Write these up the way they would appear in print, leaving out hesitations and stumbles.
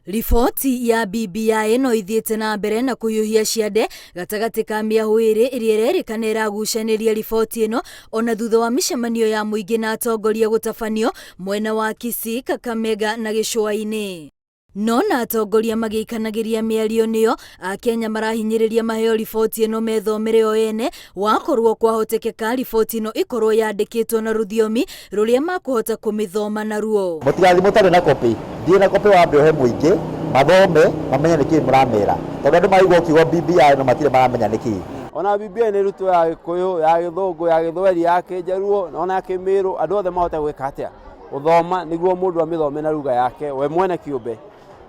Riboti ya BBI no ithiĩte na mbere na kũhiũhia ciande gatagatĩ ka mĩahũ ĩrĩ ĩrĩa ĩrerĩkana ĩragucanĩria riboti ĩno ona thutha wa mĩcemanio ya mũingĩ na atongoria gũtabanio mwena wa Kisii, Kakamega na gĩcũa-inĩ. No na atongoria magĩikanagĩria mĩario nĩo, Akenya marahinyĩrĩria maheo riboti ĩno methomere o ene, wakorwo kwahotekeka riboti ĩno ĩkorwo yandĩkĩtwo na rũthiomi rũrĩa makũhota kũmĩthoma naruo. Mũtigathiĩ mũtarĩ na copy, thiĩ na copy wambe ũhe mũingĩ mathome mamenye nĩkĩĩ mũramera, tondũ andũ maraigua ũkiuga BBI no matirĩ maramenya nĩkĩĩ. Ona BBI nĩ ĩrutwo ya Gĩkũyũ, ya Gĩthũngũ, ya Gĩthweri, ya Kĩnjaruo ona ya Kĩmĩrũ, andũ othe mahote gwĩka atĩa? Gũthoma nĩguo mũndũ amĩthome na lugha yake we mwene kĩũmbe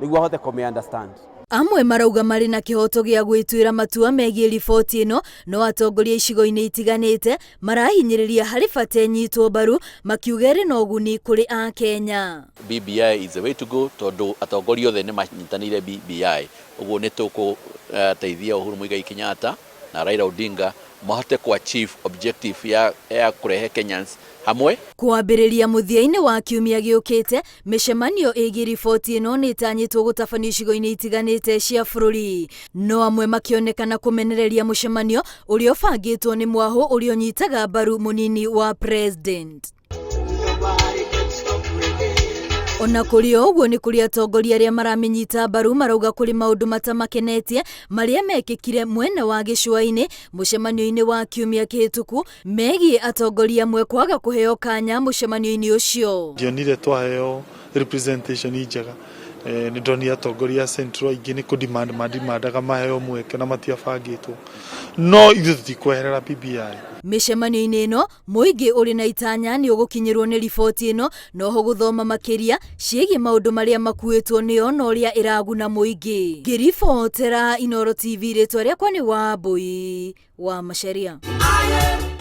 nĩguo ahote kũmĩ understand. Amwe marauga marĩ na kĩhoto gĩa gwĩtuĩra matua megiĩ riboti ĩno, no atongoria icigo-inĩ itiganĩte marahinyĩrĩria harĩ bata ĩnyitwo mbaru makiuga ĩrĩ na ũguni kũrĩ Akenya. BBI is the way to go tondũ atongoria othe nĩ manyitanĩire BBI, ũguo nĩ tũkũteithia Uhuru Muigai Kenyatta na Raila Odinga mahote kũ achieve objective ya, ya kũrehe Kenyans hamwe. Kwambĩrĩria mũthia-inĩ wa kiumia gĩũkĩte, mĩcemanio ĩgiĩ riboti ĩno nĩ ĩtanyĩtwo gũtabanio icigo-inĩ itiganĩte cia bũrũri. No amwe makĩonekana kũmenereria mũcemanio ũrĩa ũbangĩtwo nĩ mwahũ ũrĩa ũnyitaga mbaru mũnini wa president. Ona kũrĩ o ũguo nĩ kũrĩ atongoria arĩa maramĩnyita mbaru marauga kũrĩ maũndũ matamakenetie marĩa mekĩkire mwena wa gĩcũa-inĩ mũcemanio-inĩ wa kiumia kĩhĩtũku megiĩ atongoria amwe kwaga kũheo kanya mũcemanio-inĩ ũcio. Ndionire twaheo representation njega. Nĩ ndonire atongoria a Central aingĩ nĩ kũ demand mandimandaga maheo mweke na matiabangĩtwo, no ithuĩ tũtikweherera BBI. Mĩcemanio-inĩ ĩno, mũingĩ ũrĩ na itanya nĩ ũgũkinyĩrwo nĩ riboti ĩno noho gũthoma makĩria ciĩgiĩ maũndũ marĩa makuĩtwo nĩyo na ũrĩa ĩraguna mũingĩ. Ngĩribotera Inooro TV rĩtwa rĩakwa nĩ Wambui wa Macharia.